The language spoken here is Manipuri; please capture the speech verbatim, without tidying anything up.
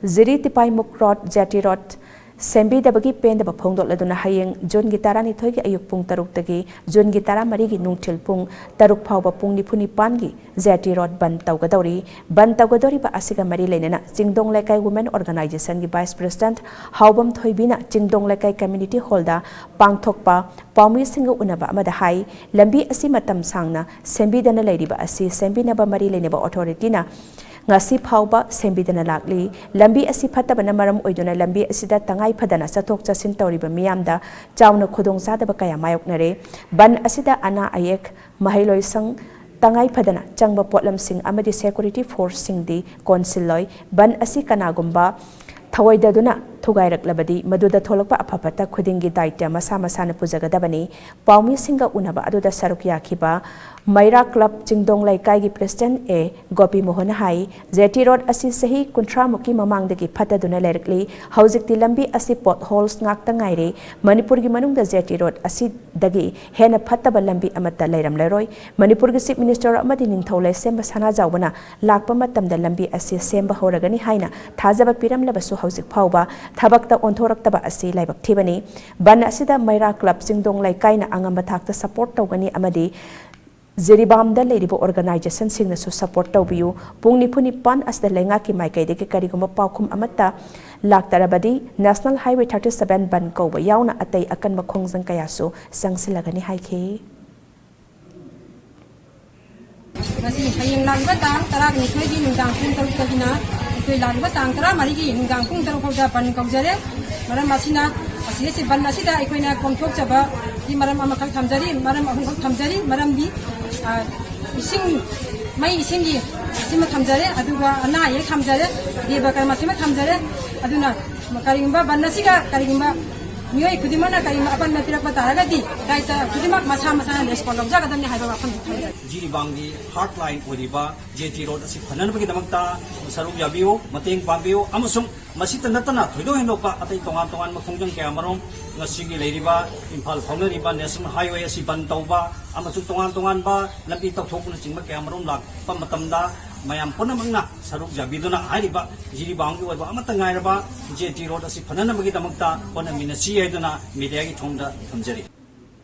ꯖꯤꯔꯤ ꯇꯤꯄꯥꯏꯃꯨꯛ ꯔꯣꯗ, ꯖꯦꯇꯤ ꯔꯣꯗ ꯁꯦꯝꯕꯤꯗꯕꯒꯤ ꯄꯦꯟꯗꯕ ꯐꯣꯡꯗꯣꯛꯂꯗꯨꯅ ꯍꯌꯦꯡ ꯖꯨꯟꯒꯤ ꯇꯔꯥꯅꯤꯊꯣꯏꯒꯤ ꯑꯌꯨꯛ ꯄꯨꯡ ꯇꯔꯨꯛꯇꯒꯤ ꯖꯨꯟꯒꯤ ꯇꯔꯥꯃꯔꯤꯒꯤ ꯅꯨꯡꯊꯤꯜ ꯄꯨꯡ ꯇꯔꯨꯛ ꯐꯥꯎꯕ ꯄꯨꯡ ꯅꯤꯐꯨ ꯅꯤꯄꯥꯟꯒꯤ ꯖꯦꯇꯤ ꯔꯣꯗ ꯕꯟ ꯇꯧꯒꯗꯧꯔꯤ꯫ ꯕꯟ ꯇꯧꯒꯗꯧꯔꯤꯕ ꯑꯁꯤꯒ ꯃꯔꯤ ꯂꯩꯅꯅ ꯆꯤꯡꯗꯣꯡ ꯂꯩꯀꯥꯏ ꯋꯨꯃꯦꯟ ꯑꯣꯔꯒꯅꯥꯏꯖꯦꯁꯟꯒꯤ ꯚꯥꯏꯁ ꯄ꯭ꯔꯦꯁꯤꯗꯦꯟꯠ ꯍꯥꯎꯕꯝ ꯊꯣꯏꯕꯤꯅ ꯆꯤꯡꯗꯣꯡ ꯂꯩꯀꯥꯏ ꯀꯝꯃ꯭ꯌꯨꯅꯤꯇꯤ ꯍꯣꯜꯗ ꯄꯥꯡꯊꯣꯛꯄ ꯄꯥꯎꯃꯤꯁꯤꯡꯒ ꯎꯅꯕ ꯑꯃꯗ ꯍꯥꯏ, ꯂꯝꯕꯤ ꯑꯁꯤ ꯃꯇꯝ ꯁꯥꯡꯅ ꯁꯦꯝꯕꯤꯗꯅ ꯂꯩꯔꯤꯕ ꯑꯁꯤ ꯁꯦꯝꯕꯤꯅꯕ ꯃꯔꯤ ꯂꯩꯅꯕ ꯑꯣꯊꯣꯔꯤꯇꯤꯅ ꯉꯁꯤ ꯐꯥꯎꯕ ꯁꯦꯝꯕꯤꯗꯅ ꯂꯥꯛꯂꯤ꯫ ꯂꯝꯕꯤ ꯑꯁꯤ ꯐꯠꯇꯕꯅ ꯃꯔꯝ ꯑꯣꯏꯗꯨꯅ ꯂꯝꯕꯤ ꯑꯁꯤꯗ ꯇꯉꯥꯏ ꯐꯗꯅ ꯆꯠꯊꯣꯛ ꯆꯠꯁꯤꯟ ꯇꯧꯔꯤꯕ ꯃꯤꯌꯥꯝꯗ ꯆꯥꯎꯅ ꯈꯨꯗꯣꯡꯆꯥꯗꯕ ꯀꯌꯥ ꯃꯥꯌꯣꯛꯅꯔꯦ꯫ ꯕꯟ ꯑꯁꯤꯗ ꯑꯅꯥ ꯑꯌꯦꯛ, ꯃꯍꯩꯂꯣꯏꯁꯪ, ꯇꯉꯥꯏ ꯐꯗꯅ ꯆꯪꯕ ꯄꯣꯠꯂꯝꯁꯤꯡ ꯑꯃꯗꯤ ꯁꯦꯀ꯭ꯌꯨꯔꯤꯇꯤ ꯐꯣꯔꯁꯁꯤꯡꯗꯤ ꯀꯣꯟꯁꯤꯜꯂꯣꯏ꯫ ꯕꯟ ꯑꯁꯤ ꯀꯅꯥꯒꯨꯝꯕ ꯊꯧꯑꯣꯏꯗꯗꯨꯅ ꯊꯨꯒꯥꯏꯔꯛꯂꯕꯗꯤ ꯃꯗꯨꯗ ꯊꯣꯛꯂꯛꯄ ꯑꯐ ꯐꯠꯇ ꯈꯨꯗꯤꯡꯒꯤ ꯗꯥꯏꯇ꯭ꯌ ꯃꯁꯥ ꯃꯁꯥꯅ ꯄꯨꯖꯒꯗꯕꯅꯤ꯫ ꯄꯥꯎꯃꯤꯁꯤꯡꯒ ꯎꯅꯕ ꯑꯗꯨꯗ ꯁꯔꯨꯛ ꯌꯥꯈꯤꯕ ꯃꯩꯔꯥ ꯀ꯭ꯂꯕ ꯆꯤꯡꯗꯣꯡ ꯂꯩꯀꯥꯏꯒꯤ ꯄ꯭ꯔꯦꯁꯤꯗꯦꯟꯠ ꯑꯦ ꯒꯣꯄꯤ ꯃꯣꯍꯟꯅ ꯍꯥꯏ, ꯖꯦꯇꯤ ꯔꯣꯗ ꯑꯁꯤ ꯆꯍꯤ ꯀꯨꯟꯊ꯭ꯔꯥ ꯃꯨꯛꯀꯤ ꯃꯃꯥꯡꯗꯒꯤ ꯐꯠꯇꯗꯨꯅ ꯂꯩꯔꯛꯂꯤ꯫ ꯍꯧꯖꯤꯛꯇꯤ ꯂꯝꯕꯤ ꯑꯁꯤ ꯄꯣꯠ ꯍꯣꯜꯁ ꯉꯥꯛꯇ ꯉꯥꯏꯔꯦ꯫ ꯃꯅꯤꯄꯨꯔꯒꯤ ꯃꯅꯨꯡꯗ ꯖꯦꯇꯤ ꯔꯣꯗ ꯑꯁꯤꯗꯒꯤ ꯍꯦꯟꯅ ꯐꯠꯇꯕ ꯂꯝꯕꯤ ꯑꯃꯠꯇ ꯂꯩꯔꯝꯂꯔꯣꯏ꯫ ꯃꯅꯤꯄꯨꯔꯒꯤ ꯆꯤꯐ ꯃꯤꯅꯤꯁꯇꯔ ꯑꯃꯗꯤ ꯅꯤꯡꯊꯧ ꯂꯩꯁꯦꯝꯕ ꯁꯅꯥꯖꯥꯎꯕꯅ ꯂꯥꯛꯄ ꯃꯇꯝꯗ ꯂꯝꯕꯤ ꯑꯁꯤ ꯁꯦꯝꯕ ꯍꯧꯔꯒꯅꯤ ꯍꯥꯏꯅ ꯊꯥꯖꯕ ꯄꯤꯔꯝꯂꯕꯁꯨ ꯍꯧꯖꯤꯛ ꯐꯥꯎꯕ ꯊꯕꯛꯇ ꯑꯣꯟꯊꯣꯔꯛꯇꯕ ꯑꯁꯤ ꯂꯥꯏꯕꯛ ꯊꯤꯕꯅꯤ꯫ ꯕꯟ ꯑꯁꯤꯗ ꯃꯩꯔꯥ ꯀ꯭ꯂꯕ ꯆꯤꯡꯗꯣꯡ ꯂꯩꯀꯥꯏꯅ ꯑꯉꯝꯕ ꯊꯥꯛꯇ ꯁꯄꯣꯔꯠ ꯇꯧꯒꯅꯤ ꯑꯃꯗꯤ ꯖꯤꯔꯤꯕꯥꯝꯗ ꯂꯩꯔꯤꯕ ꯑꯣꯔꯒꯅꯥꯏꯖꯦꯁꯟꯁꯤꯡꯅꯁꯨ ꯁꯄꯣꯔꯠ ꯇꯧꯕꯤꯌꯨ꯫ ꯄꯨꯡ ꯅꯤꯐꯨ ꯅꯤꯄꯥꯟ ꯑꯁꯤꯗ ꯂꯩꯉꯥꯛꯀꯤ ꯃꯥꯏꯀꯩꯗꯒꯤ ꯀꯔꯤꯒꯨꯝꯕ ꯄꯥꯎꯈꯨꯝ ꯑꯃꯠꯇ ꯂꯥꯛꯇꯔꯕꯗꯤ ꯅꯦꯁꯅꯦꯜ ꯍꯥꯏꯋꯦ ꯊꯥꯔꯇꯤ ꯁꯚꯦꯟ ꯕꯟ ꯀꯧꯕ ꯌꯥꯎꯅ ꯑꯇꯩ ꯑꯀꯟꯕ ꯈꯣꯡꯖꯪ ꯀꯌꯥꯁꯨ ꯆꯪꯁꯤꯜꯂꯒꯅꯤ ꯍꯥꯏꯈꯤ꯫ ꯉꯁꯤ ꯍꯌꯦꯡ ꯂꯥꯛꯂꯤꯕ ꯇꯥꯡ ꯇꯔꯥꯅꯤꯊꯣꯏꯒꯤ ꯅꯨꯡꯗꯥꯡ ꯄꯨꯡ ꯇꯔꯨꯛꯇꯒꯤꯅ ꯑꯩꯈꯣꯏ ꯂꯥꯛꯂꯤꯕ ꯇꯥꯡ ꯇꯔꯥꯃꯔꯤꯒꯤ ꯅꯨꯡꯗꯥꯡ ꯄꯨꯡ ꯇꯔꯨꯛ ꯐꯥꯎꯗ ꯕꯟ ꯀꯧꯖꯔꯦ꯫ ꯃꯔꯝ ꯑꯁꯤꯅ ꯑꯁꯤ ꯑꯁꯤ ꯕꯟ ꯑꯁꯤꯗ ꯑꯩꯈꯣꯏꯅ ꯀꯣꯝꯊꯣꯛꯆꯕꯒꯤ ꯃꯔꯝ ꯑꯃꯈꯛ ꯊꯝꯖꯔꯤ, ꯃꯔꯝ ꯑꯍꯨꯝꯈꯛ ꯊꯝꯖꯔꯤ꯫ ꯃꯔꯝꯗꯤ, ꯑ, ꯏꯁꯤꯡ, ꯃꯩ ꯏꯁꯤꯡꯒꯤ ꯁꯤꯃ ꯊꯝꯖꯔꯦ, ꯑꯗꯨꯒ ꯑꯅꯥ ꯑꯌꯦꯛ ꯊꯝꯖꯔꯦ, ꯗꯦꯕ ꯀꯔꯃ ꯁꯤꯃ ꯊꯝꯖꯔꯦ꯫ ꯑꯗꯨꯅ ꯀꯔꯤꯒꯨꯝꯕ ꯕꯟ ꯑꯁꯤꯒ ꯀꯔꯤꯒꯨꯝꯕ ꯃꯤꯑꯣꯏ ꯈꯨꯗꯤꯡꯃꯛꯅ ꯀꯔꯤꯒꯨꯝꯕ ꯑꯄꯟꯕ ꯄꯤꯔꯛꯄ ꯇꯥꯔꯒꯗꯤ ꯗꯥꯏꯇ ꯈꯨꯗꯤꯡꯃꯛ ꯃꯁꯥ ꯃꯁꯥꯅ ꯔꯦꯁꯄꯣꯟ ꯂꯧꯖꯒꯗꯕꯅꯤ ꯍꯥꯏꯕ ꯋꯥꯐꯝꯁꯤ ꯊꯝꯖꯔꯤ꯫ ꯖꯤꯔꯤꯕꯥꯝꯒꯤ ꯍꯥꯔꯠ ꯂꯥꯏꯟ ꯑꯣꯏꯔꯤꯕ ꯖꯦꯇꯤ ꯔꯣꯗ ꯑꯁꯤ ꯐꯅꯅꯕꯒꯤꯗꯃꯛꯇ ꯁꯔꯨꯛ ꯌꯥꯕꯤꯌꯨ, ꯃꯇꯦꯡ ꯄꯥꯡꯕꯤꯌꯨ, ꯑꯃꯁꯨꯡ ꯃꯁꯤꯇ ꯅꯠꯇꯅ ꯊꯣꯏꯗꯣꯛ ꯍꯦꯟꯗꯣꯛꯄ ꯑꯇꯩ ꯇꯣꯉꯥꯟ ꯇꯣꯉꯥꯟꯕ ꯈꯣꯡꯖꯪ ꯀꯌꯥ ꯃꯔꯨꯝ ꯉꯁꯤꯒꯤ ꯂꯩꯔꯤꯕ ꯏꯝꯐꯥꯜ ꯐꯥꯎꯅꯔꯤꯕ ꯅꯦꯁꯅꯦꯜ ꯍꯥꯏꯋꯦ ꯑꯁꯤ ꯕꯟ ꯇꯧꯕ ꯑꯃꯁꯨꯡ ꯇꯣꯉꯥꯟ ꯇꯣꯉꯥꯟꯕ ꯂꯝꯕꯤ ꯇꯧꯊꯣꯛꯄꯅꯆꯤꯡꯕ ꯀꯌꯥ ꯃꯔꯨꯝ ꯂꯥꯛꯄ ꯃꯇꯝꯗ ꯃꯌꯥꯝ ꯄꯨꯝꯅꯃꯛꯅ ꯁꯔꯨꯛ ꯌꯥꯕꯤꯗꯨꯅ ꯍꯥꯏꯔꯤꯕ ꯖꯤꯔꯤꯕꯥꯝꯒꯤ ꯑꯣꯏꯕ ꯑꯃꯠꯇ ꯉꯥꯏꯔꯕ ꯖꯦ ꯇꯤ ꯔꯣꯗ ꯑꯁꯤ ꯐꯅꯅꯕꯒꯤꯗꯃꯛꯇ ꯍꯣꯠꯅꯃꯤꯟꯅꯁꯤ ꯍꯥꯏꯗꯨꯅ ꯃꯦꯗꯤꯌꯥꯒꯤ ꯊꯣꯡꯗ ꯊꯝꯖꯔꯤ꯫